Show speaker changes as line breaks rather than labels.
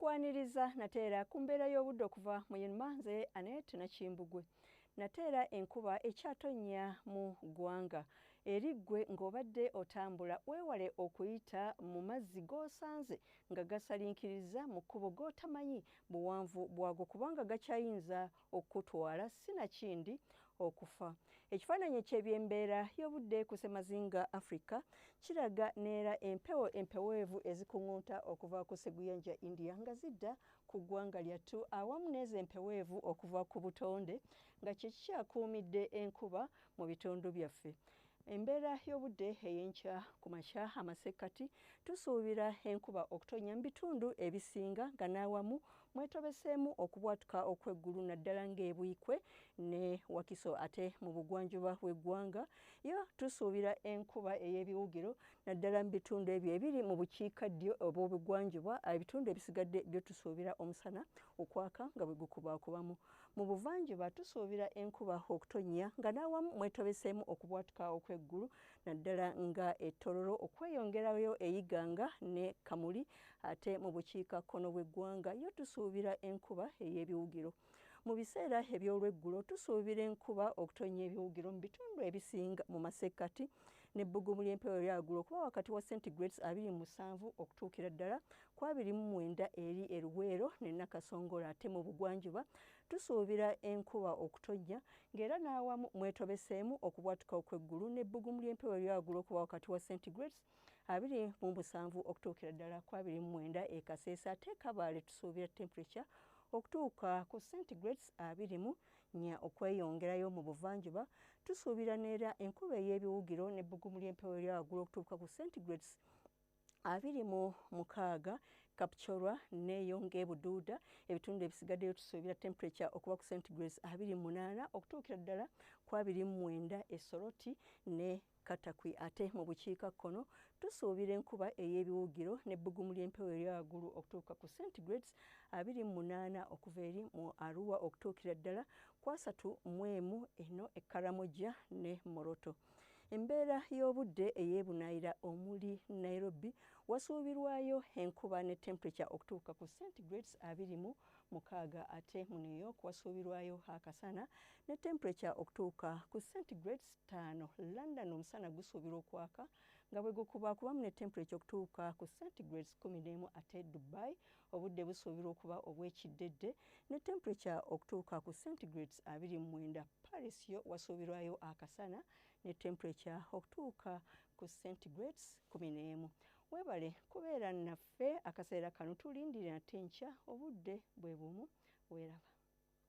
Tukwaniriza nateera ku mbeera y'obudde okuva mu UNMA, nze Anet Nakimbugwe. Nateera enkuba ekyatonnya mu ggwanga. Eri ggwe ng'obadde otambula, weewale okuyita mu mazzi g'osanze nga gasalinkiriza mu kkubo g'otamanyi buwanvu bwago, kubanga gakyayinza okukutwala sinakindi okufa. Ekifaananyi eky'ebyembeera y'obudde ku Ssemazinga Africa kiraga neera empewo empeweevu ezikuŋŋunta okuva ku Sseguyanja India nga zidda ku ggwanga lyattu, awamu n'ezo empeweevu okuva ku butonde nga kye kikyakuumidde enkuba mu bitundu byaffe. Embeera y'obudde ey'enkya ku makya amasekkati, tusuubira enkuba okutonnya mu bitundu ebisinga nga n'awamu mwetobeseemu okubwatuka okw'eggulu, naddala ng'Ebuikwe ne Wakiso. Ate mu bugwanjuba bw'eggwanga yo tusuubira enkuba ey'ebiwugiro, naddala mu bitundu ebyo ebiri mu bukiikaddyo obw'obugwanjuba. Ebitundu ebisigadde byo tusuubira omusana okwaka nga bwe gukubaakubamu. Mu buvanjuba tusuubira enkuba okutonnya nga n'awamu mwetobeseemu okubwatuka okw'eggulu, naddala nga Etololo okweyongerayo Eyiganga ne Kamuli. Ate mu bukiikakkono bw'eggwanga yo tusuubira enkuba ey'ebiwugiro. Mu biseera eby'olweggulo tusuubira enkuba okutonnya ebiwugiro mu bitundu ebisinga mu masekkati, n'ebbugumu ly'empewo eryawaggulu okuba wakati wa centigrades 27 okutuukira ddala ku 29 eri Eruweero ne Nakasongola. Ate mu bugwanjuba tusuubira enkuba okutonnya ng'era n'awamu mwetobeseemu okubwatuka okw'eggulu, n'ebbugumu ly'empewo eryawaggulu okuba wakati wa centigrades 27 okutuukira ddala ku 29 e Kasese. Ate Kabaale tusuubira temperature okutuuka ku centigrades 24. Okweyongerayo mu buvanjuba tusuubira neera enkuba ey'ebiwugiro n'ebbugumu ly'empewo eryawaggulu okutuuka ku centigrades 26 Kapchorwa neeyo ng'Ebuduuda. Ebitundu ebisigaddeyo tusuubira temperature okuba ku centigrades 28 okutuukira ddala ku 29 Esoroti ne Katakwi. Ate mu bukiikakkono tusuubira enkuba ey'ebiwugiro n'ebbugumu ly'empewo eryawaggulu okutuuka ku centigrades 28 okuva eri mu Arua okutuukira ddala ku 31 eno e Karamoja ne Moroto. Embeera y'obudde ey'ebunaayira omuli Nairobi wasuubirwayo enkuba ne temperature okutuuka ku centigrades 26. Ate mu New York wasuubirwayo akasana ne temperature okutuuka ku centigrades 5. London omusana gusuubirwa okwaka nga bwe gukubaakubamu ne temperature okutuuka ku centigrades 11. Ate Dubai obudde busuubirwa okuba obw'ekiddedde ne temperature okutuuka ku centigrades 29. Paris yo wasuubirwayo akasana ne temperature okutuuka ku centigrades 11. Weebale kubeera naffe akaseera kano, tulindire nate enkya obudde bwe bumu. Weeraba.